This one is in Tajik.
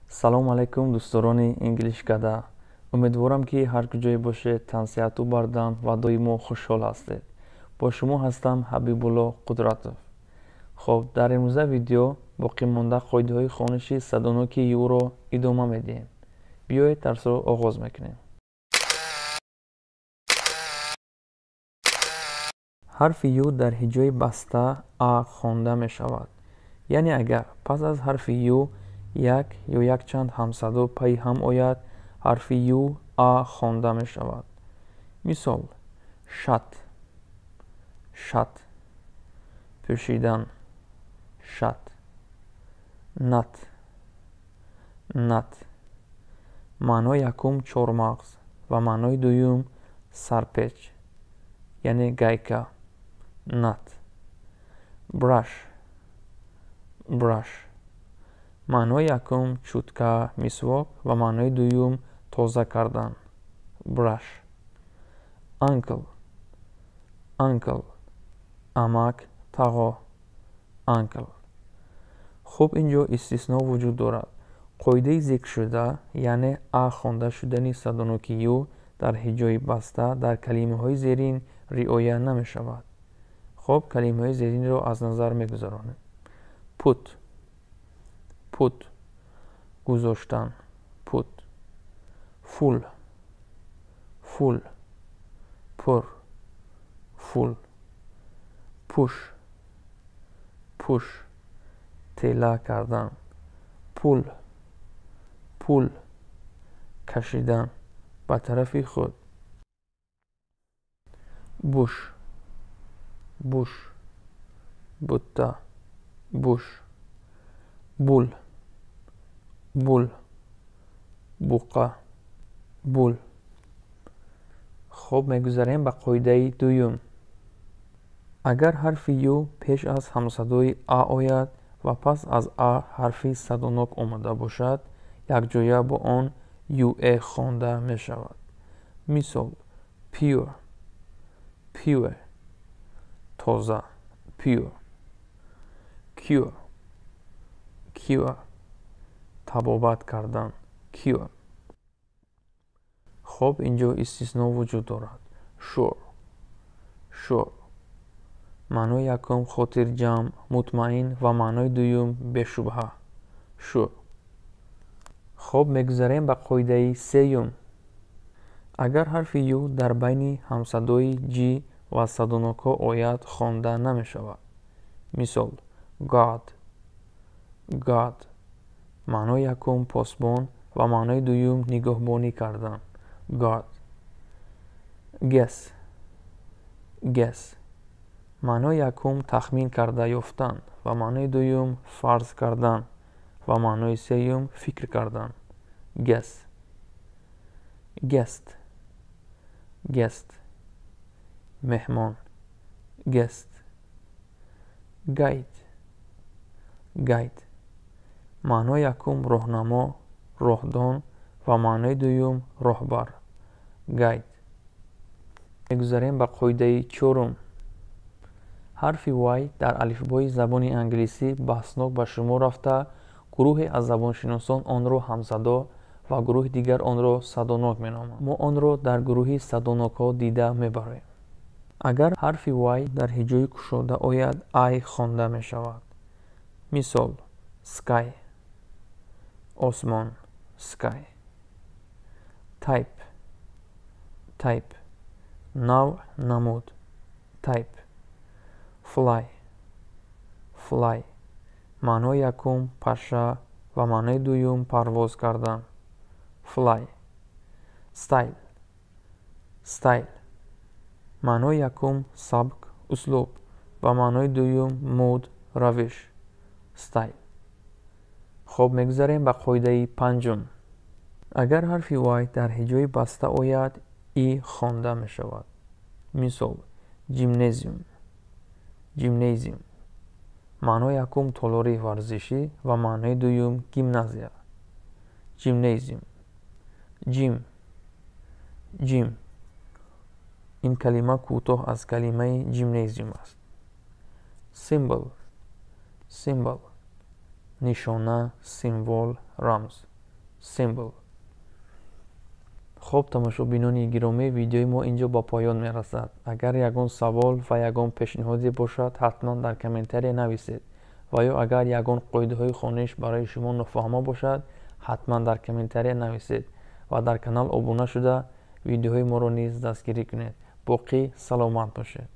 Салому алайкум, дӯстдорони Инглишкада. Умедворам, ки ҳар куҷое бошед, тансиҳату бардам ва доимо хушҳол ҳастед. Бо шумо ҳастам Ҳабибулло Қудратов. Хоб, дар имрӯза видео боқимонда қоидаҳои хониши садоноки ю-ро идома медиҳем. Биёед, дарсро оғоз мекунем. Ҳарфи ю дар ҳиҷои баста а хонда мешавад, яъне агар пас аз ҳарфи ю як ё якчанд ҳамсадо пайи ҳам ояд, ҳарфи ю а хонда мешавад. Мисол: shut, shut, пӯшидан, shut. Nut, nut, маънои якум чормағз ва маънои дуюм сарпеч, яъне гайка, nut. Brush, brush, маънои якум чӯтка, мисвок ва маънои дуюм тоза кардан, brush. Uncle, uncle, амак, тағо, uncle. Хуб, ин ҷо истисно вуҷуд дорад. Қоидаи зикршуда, яъне а хонда шудани садоноки ю дар ҳиҷои баста, дар калимаҳои зерин риоя намешавад. Хуб, калимаҳои зеринро аз назар мегузаронем: put, put, гузоштан, put. Full, full, пур, full. Push, push, тела кардан. Pull, pull, кашидан ба тарафи худ. Bush, bush, бутта, bush. Bull, bull, буқа, bull. Хуб, мегузарем ба қоидаи дуюм. Агар ҳарфи ю пеш аз ҳамсадои а ояд ва пас аз а ҳарфи садонок омада бошад, якҷоя бо он ue хонда мешавад. Мисол: pure, pure, тоза, pure. Cure, cure, табобат кардан, cure. Хуб, ин ҷо истисно вуҷуд дорад: sure, sure, маънои якум хотирҷамъ, мутмаин ва маънои дуюм бешубҳа, sure. Хуб, мегузарем ба қоидаи сеюм. Агар ҳарфи ю дар байни ҳамсадои ҷ ва садонокҳо ояд, хонда намешавад. Мисол: guard, guard, маънои якум посбон ва маънои дуюм нигоҳбонӣ кардан, guard. Guess, guess, маънои якум тахмин карда ёфтан ва маънои дуюм фарз кардан ва маънои сеюм фикр кардан, guess. Guest, guest, меҳмон, guest. Guide, guide, маънои якум роҳнамо, роҳдон ва маънои дуюм роҳбар, guide. Мегузарем ба қоидаи чорум. Ҳарфи y дар алифбои забони англисӣ баҳснок ба шумор рафта, гурӯҳе аз забоншиносон онро ҳамсадо ва гурӯҳи дигар онро садонок меноманд. Мо онро дар гурӯҳи садонокҳо дида мебарем. Агар ҳарфи y дар ҳиҷои кушода ояд, ай хонда мешавад. Мисол: sky, осмон, sky. Type, type, навъ, намуд, type. Fly, fly, маънои якум паша ва маънои дуюм парвоз кардан, fly. Style, style, маънои якум сабк, услуб ва маънои дуюм муд, равиш, style. Хуб, мегузарем ба қоидаи панҷум. Агар ҳарфи y дар ҳиҷои баста ояд, и хонда мешавад. Мисол: gymnasium, gymnasium, маънои якум толори варзишӣ ва маънои дуюм гимназия, gymnasium. Gym, gym, ин калима кӯтоҳ аз калимаи gymnasium аст. Symbol, symbol, нишона, символ, рамз. Symbol. Хуб, тамошобинони гиромӣ, видеои мо инҷо ба поён мерасад. Агар ягон савол ва ягон пешниҳоде бошад, ҳатман дар комментария нависед ва ё агар ягон қоидаҳои хониш барои шумо нофаҳмо бошад, ҳатман дар комментария нависед ва дар канал обуна шуда, видеоҳои моро низ дастгирӣ кунед. Боқӣ саломат бошед.